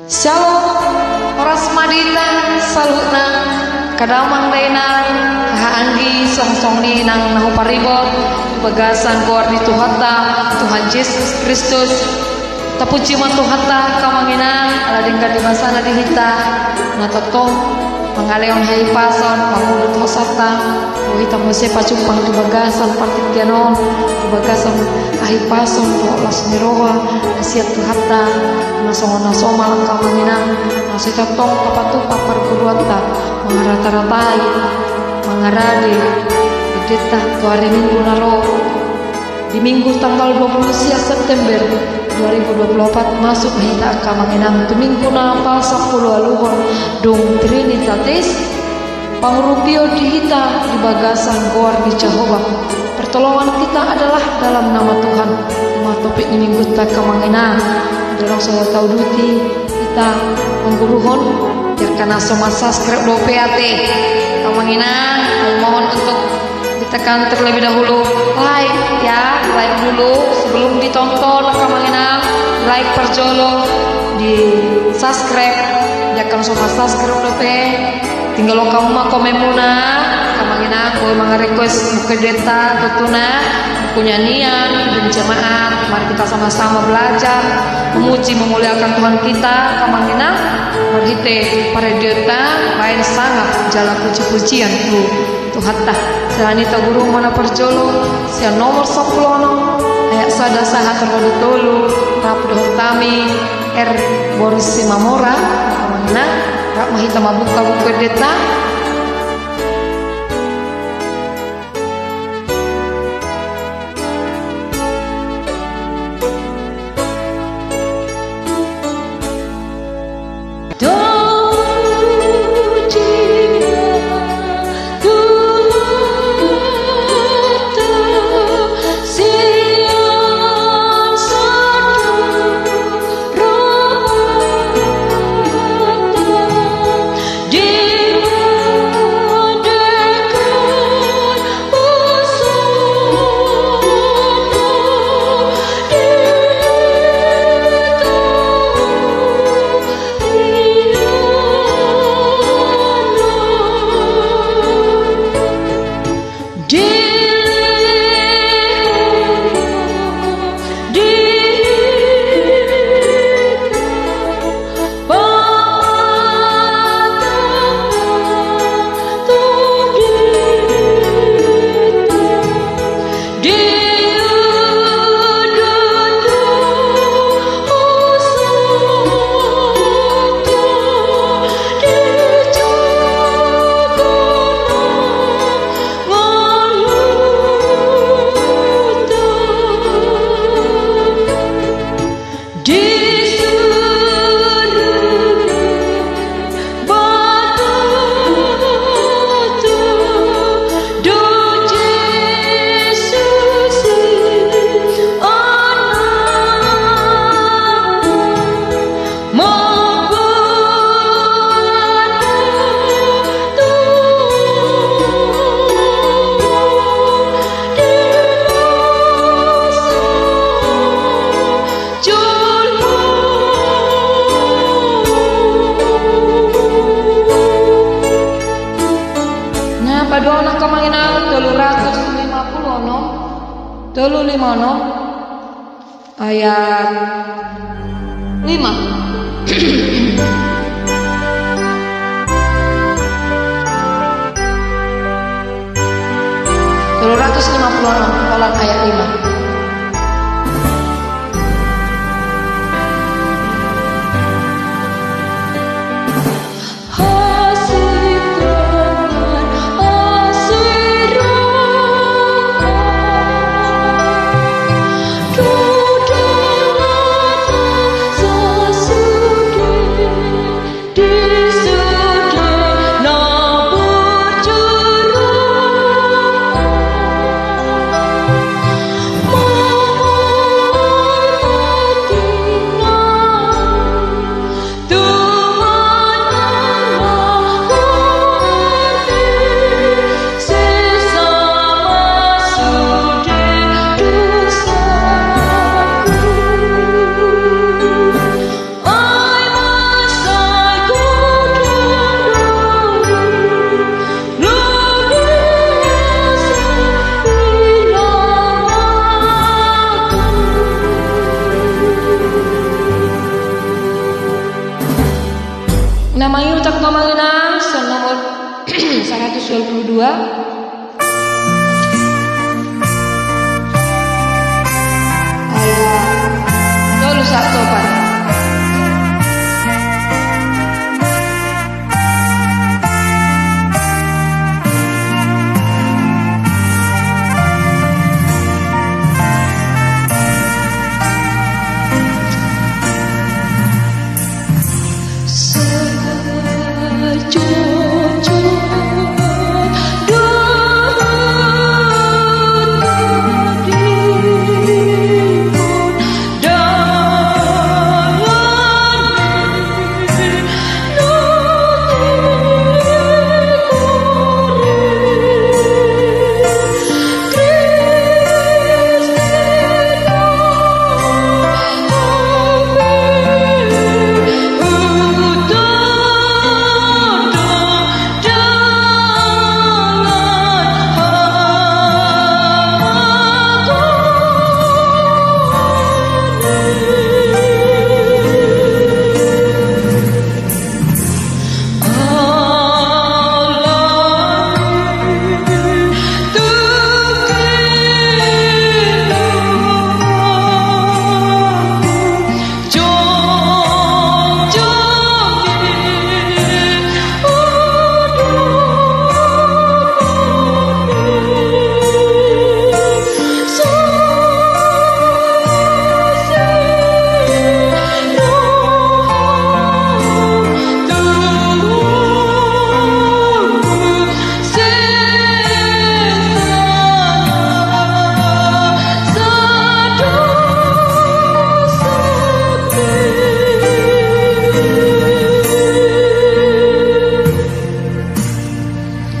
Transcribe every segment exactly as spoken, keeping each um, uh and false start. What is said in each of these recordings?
Syalom, horas ma di hita saluhutna, angka damang dainang, haha anggi, songon i nang na huparibot di bagasan goar ni Tuhanta, Tuhan Jesus Kristus. Tapuji ma Tuhanta, angka amang inang, ala denggan ni basana di hita, na tongtong mangalehon hahipason, mangudut hosanta, boha hita muse pajumpang di bagasan partingkian on, di bagasan hahipason dohot las ni roha na sian Tuhanta, na songon na somal, angka amang inang, na sai tongtong tapatupa parguruanta, mangarata-ratai, mangarade endenta tu ari Minggu na ro. Di Minggu tanggal dua puluh sia September dua ribu dua puluh empat, masuk ma hita, angka amang inang, tu Minggu na pasampuluualuhon dung Trinitatis, pangurupion di hita di bagasan goar ni Jahowa. Pertolongan kita adalah dalam nama Tuhan. Ima topik ni Minggunta, angka amang inang. Jala so tauduti hita mangguruhon, biarkan na so mansubscribe dope ate, angka amang inang, mohon untuk ditekan terlebih dahulu like, ya, like dulu sebelum ditonton, angka amang inang, like parjolo, di subscribe, biarkan so mansubscribe dope, tinggalhon hamu ma komenmuna, angka amang inang, boi mangarequest buku endenta, tongtong na, bukunya nian, dan jemaat, mari kita sama-sama belajar, memuji, memuliakan Tuhan kita, angka amang inang, marhite parendeonta, baen sangap, jala puji-pujian tu Tuhanta. Siala ni i taguru ma na parjolo, sian nomor sampulu onom, ayat sada sahat ro di tolu, rap dohot hami, R. Boris Simamora, angka amang inang, rap ma hita mambuka buku endenta. Na paduahon, angka amang inang, tolu ratus lima puluh onom, tolu lima onom, ayat lima. Tolu ratus lima puluh onom, holan ayat lima. Mangihuthon ma amang inang, sian nomor saratus dua pulu dua. Ayat tolu sahat tu opat.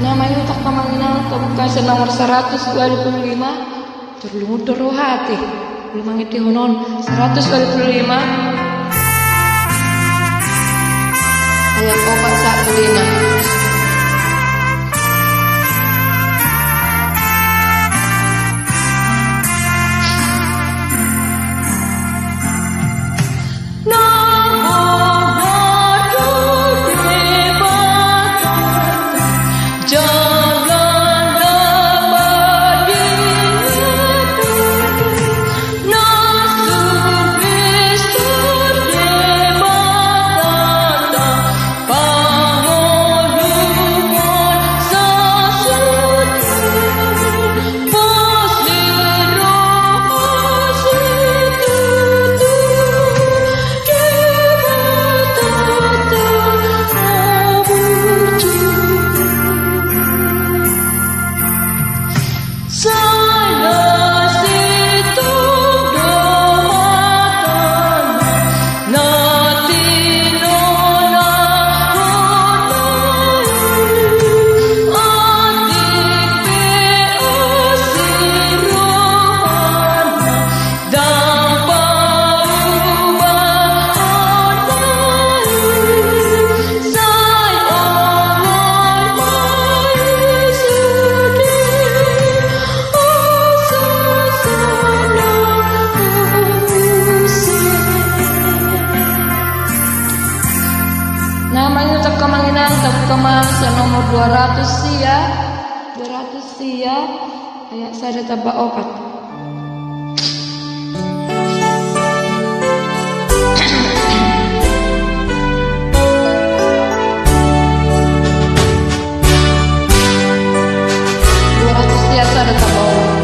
Na, mangihuthon ma amang inang, tabuka sian nomor saratus dua pulu lima. Tarlumobi do rohanta. Ulang mangihuthon on, saratus dua pulu lima. Ayat opat sahat tu lima. Na, mangihuthon ma amang inang, tabuka ma sian nomor dua ratus sia. Dua ratus sia. Ayat sada tamba opat. Dua ratus sia sada tamba opat.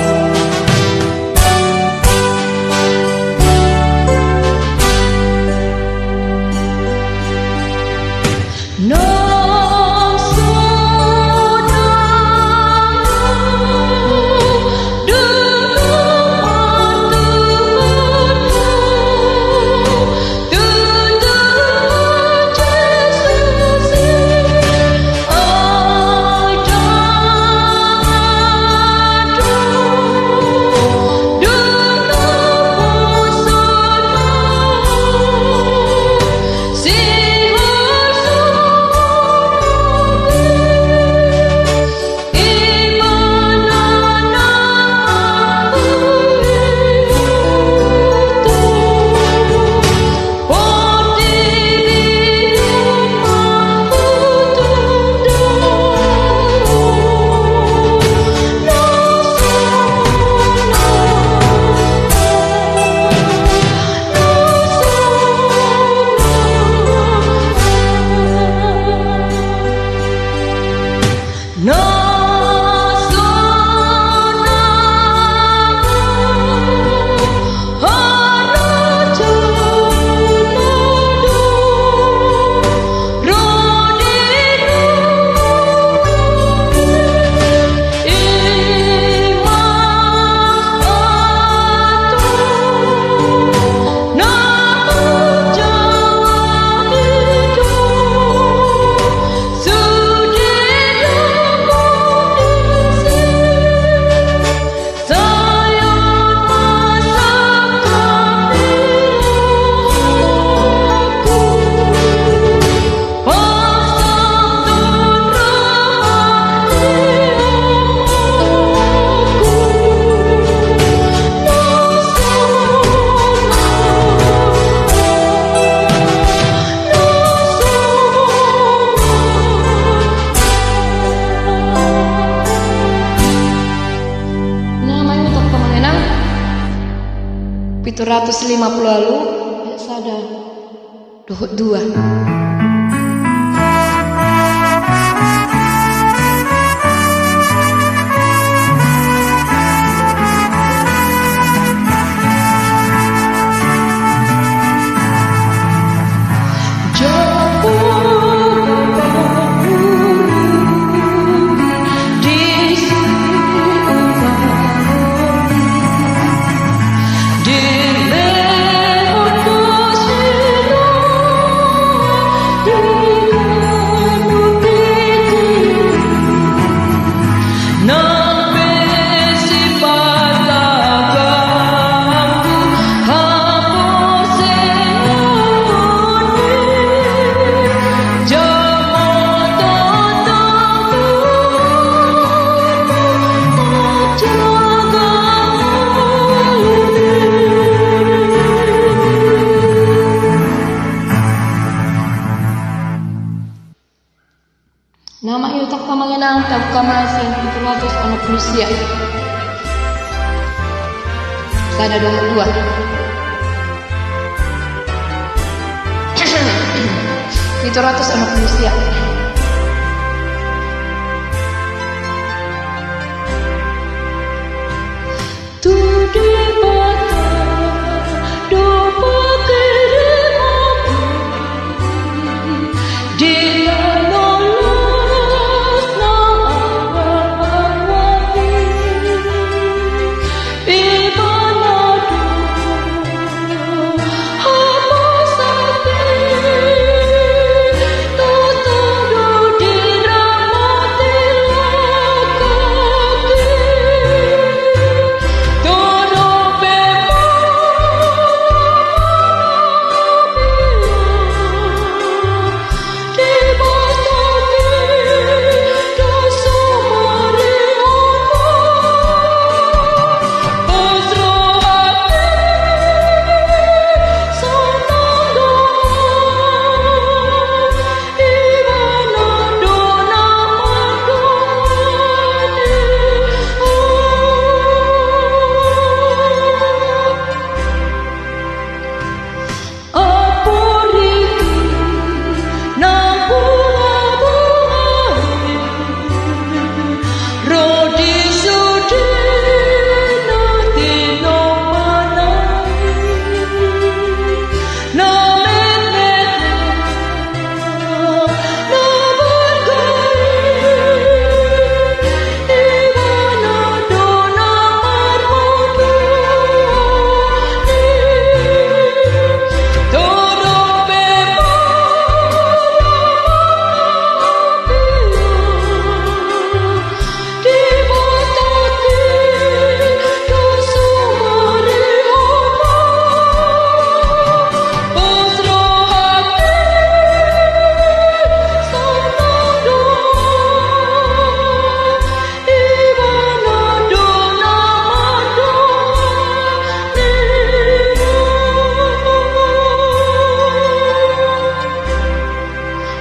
Pitu ratus lima pulu ualu, ayat sada dohot dua. Nama i utak pamanginan, tabuka ma sian pitu ratus onom pulu sia. Sada, dua, dua. Pitu ratus onom pulu sia. Tu Debata do pangkirimon di tano las na awan-awan i. Ibana do haposan i, toto do diramoti lakak i.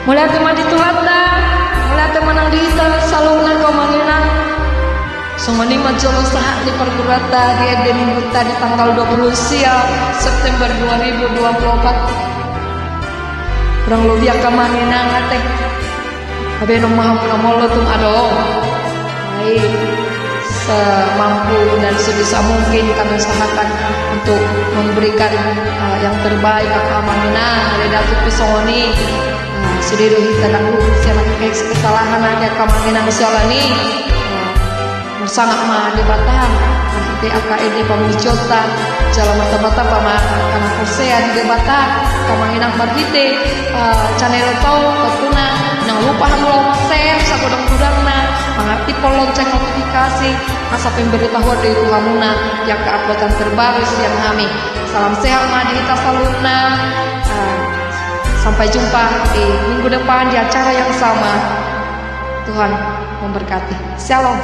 Mauliate ma di Tuhanta, mauliate ma nang di hita saluhutna, amang inang. Songon i ma jolo sahat ni parguruanta di ende Minggunta di tanggal dua puluh sia September dua ribu dua puluh empat. Kurang lobi angka, amang inang, ate. Bahenon ma hamu na molo tung adong, ai semampu dan sebisa mungkin kami usahakan untuk memberikan, eh, yang terbaik, angka amang inang. Alai ndada tung pe songon i, eh, sude do hita, ndang luhut sian angka kesalahan, angka amang inang, siala ni, eh, marsangap ma Debata marhite angka ende pamujionta, jala martamba-tamba ma angka na porsea di Debata, angka amang inang, marhite, eh, channel tong, tongtungna ndang lupa hamu laho ma-share sagodang-godangna, mangartiphon lonceng notifikasi, asa pemberitahuan do i tu hamuna di angka uploadan terbaru sian hami. Salam sehat ma di hita saluhutna. Eh, sampai jumpa di minggu depan di acara yang sama. Tuhan memberkati. Shalom.